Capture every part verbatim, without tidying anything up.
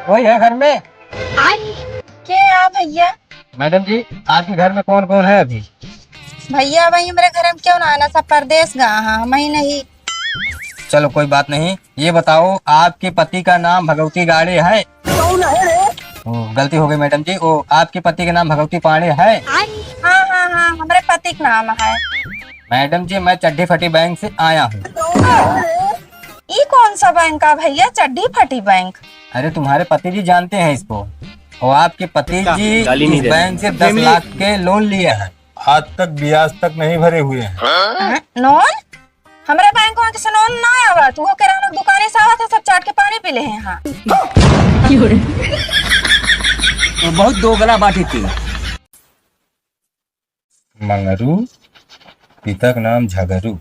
कोई है घर में? के आ भैया? मैडम जी, आपके घर में कौन कौन है अभी? भैया, वही हमरे घर में क्यों ना आना, सब परदेस गा हाँ, हम ही नहीं। चलो, कोई बात नहीं। ये बताओ, आपके पति का नाम भगवती गाड़े है? ओ, गलती हो गई मैडम जी, वो आपके पति का नाम भगवती पांडे है? हाँ, हाँ, हाँ, हमरे पति का नाम है। मैडम जी, मैं चड्डी फटी बैंक से आया हूँ। ई कौन सा बैंक का भैया, चड्डी फटी बैंक? अरे, तुम्हारे पति जी जानते हैं इसको। और आपके पति जी इस बैंक से दस लाख के लोन लिए हैं, आज तक ब्याज तक नहीं भरे हुए हैं। हाँ? लोन? हमरे बैंक में किसी लोन ना आवा, तू हो किराना दुकाने से आवा था, सब चाट के पानी पी ले हैं। हाँ। बहुत दोगला बात है। मंगरू, पिता का नाम झगरू।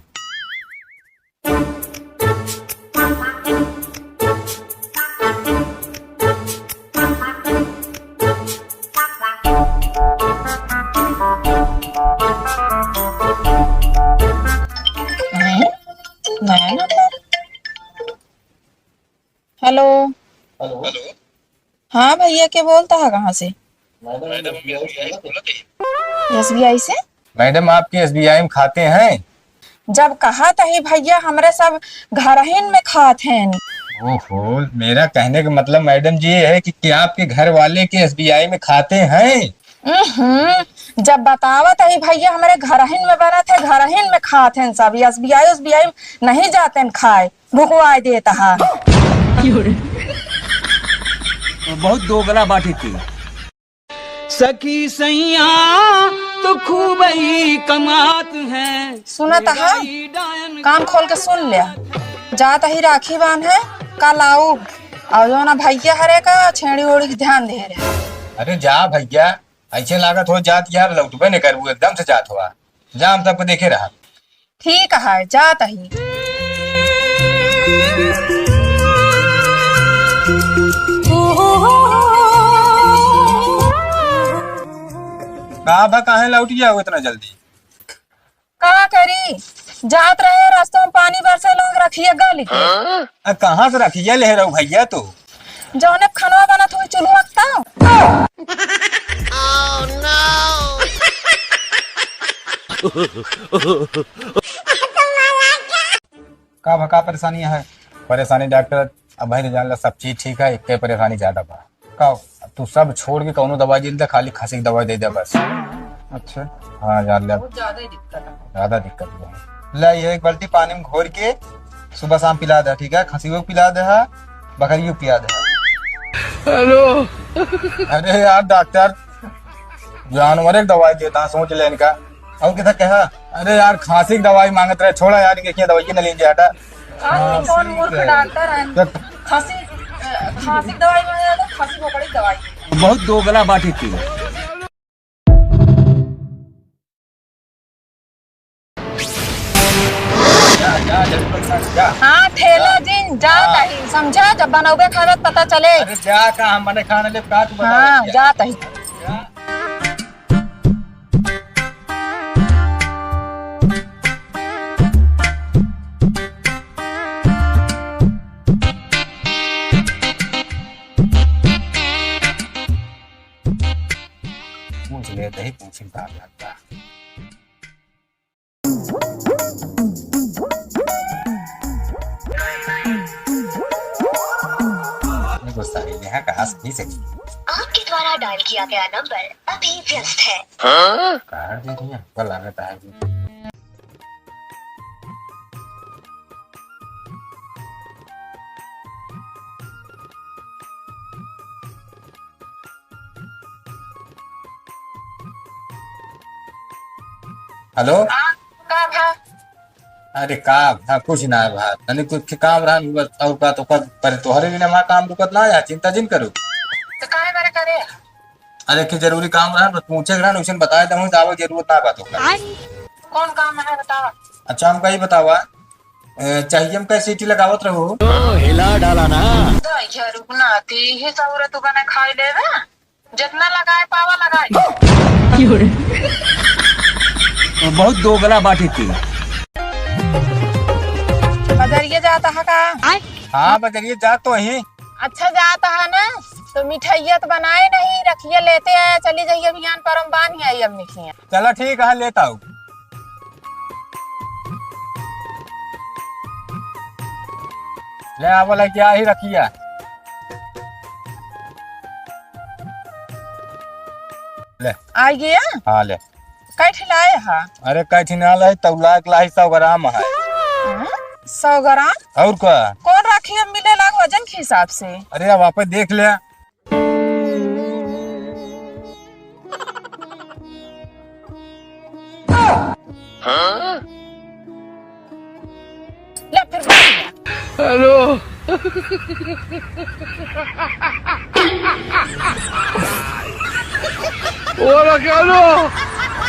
हेलो। हेलो। हाँ भैया, के बोलता है, कहाँ से? मैडम, एस बी आई से बोलत है। एस बी आई से? मैडम, आपके एस बी आई में खाते हैं? जब कहा तही भैया, हमरे सब घरहिन में खात हैं। ओहो, मेरा कहने का मतलब मैडम जी ये है कि क्या आपके घर वाले के एस बी आई में खाते हैं? हम्म, जब बतावत ही भैया, हमरे घरहिन में बनत है, घरहिन में खात हैं सब। S B I, S B I नहीं जाते हैं खाए, भुकवाए देता है। बहुत दोगला बात है। सखी सैया तो खूब ही कमात हैं। सुनत हा? कान खोल के सुन ले। जात ही राखी बांधे, कल आउब। और जो ना भैया हरे का छेड़ी ओड़ी के ध्यान दे रहे। अरे जा भैया, ऐसे लागत हो जात यार लौटबे नहीं करबू, एकदम से जात हुआ। जा हम सबको देखे रहा। ठीक है, जात ही। का बा, काहे लौट गया हो इतना जल्दी? का करी, जात रहे रास्ता में पानी बरसे, लोग रखिए गाली के। आ, कहाँ से रखिए ले रहो भैया तू? जौने खनवा बनत हुई चुल्हा का। का भा, का परेशानी है? परेशानी डॉक्टर, अब भाई तो जान ला, सब चीज ठीक है, एक परेशानी ज्यादा बा। का? तू सब छोड़ के कौनो दवाई दे दे, खाली खांसी की दवाई दे दे बस। अच्छा। हाँ, जान ले। बहुत ज्यादा ही दिक्कत है। ज्यादा दिक्कत बा। ले, ये एक बाल्टी पानी में घोर के सुबह शाम पिला दे, ठीक है? खसियो पिला दे है, बकरियो पिला दे है। हेलो। अरे यार डॉक्टर, जानवर एक दवाई देता, सोच ले इनका। और किधर कहा, अरे यार, खांसी की दवाई मांगत रहे, छोड़ा यार, इनके क्या दवाई की न लीजिए, हटा। आज हाँ, कौन ठीक मूर्ख है। डॉक्टर है? क्या? खांसी, अ, खांसी की दवाई मांगे तो खांसी खोपड़ी की दवाई। बहुत दोगला बात है की। जा, जा, जल्दी पकड़, जा। हाँ, ठेला हाँ। जिन, जा हाँ। कहीं, समझा? जब बनौबे खाबे त पता चले। अरे जा, का हम मने खाने ले, का तू बता हाँ, रही है? जा कहीं। जा। पूछ ले, दही पूछी का लगता। गुस्सा है, यहाँ कहाँ से पी सकी? आपके द्वारा डायल किया गया नंबर अभी व्यस्त है। हाँ? कार्ड दे दिया, हमको लागत है। हेलो। हाँ, का भा? अरे का भा, कुछ ना भा, तनी कुछ के काम रहन बस, और का तो कर, पर तोहरे बिना हमार काम रुकत ना है, चिंता जिन करो। तो काहे बारे करे? अरे के जरूरी काम रहन बस, पूछे रहन, उसे बताए दहूँ, जावे जरूरत ना बा तो कर। कौन काम है बतावा? अच्छा हमका ये बतावा, ए, चाहिए हमका सीटी लगावत रहो। तो हिला डाला ना। तो यार रुकना, ती ही सहूरत बने खाई लेवे। जितना लगाए पावा लगाए। बहुत दोगला बाटी थी। बजरिया जाता है का? हाँ, बजरिया जा तो ही। अच्छा जात है ना, तो मिठाइया तो बनाए नहीं, रखिया लेते आए, चली जाइए अभियान पर हम बांध आई अब मिठाइया। चला ठीक है, लेता हूँ। ले आवा, लेके आ ही रखिया। ले। आ गया? हाँ, ले। कै ठे लाए हा? अरे, कै ठे ना लाए, तौला के लाए, सौ ग्राम है। हम्म, सौ ग्राम? और का? कौन राखी अब मिले लाग वजन के हिसाब से? अरे, अब आप देख ले। ले फिर बैठ जा। हेलो। बोला क्या लो?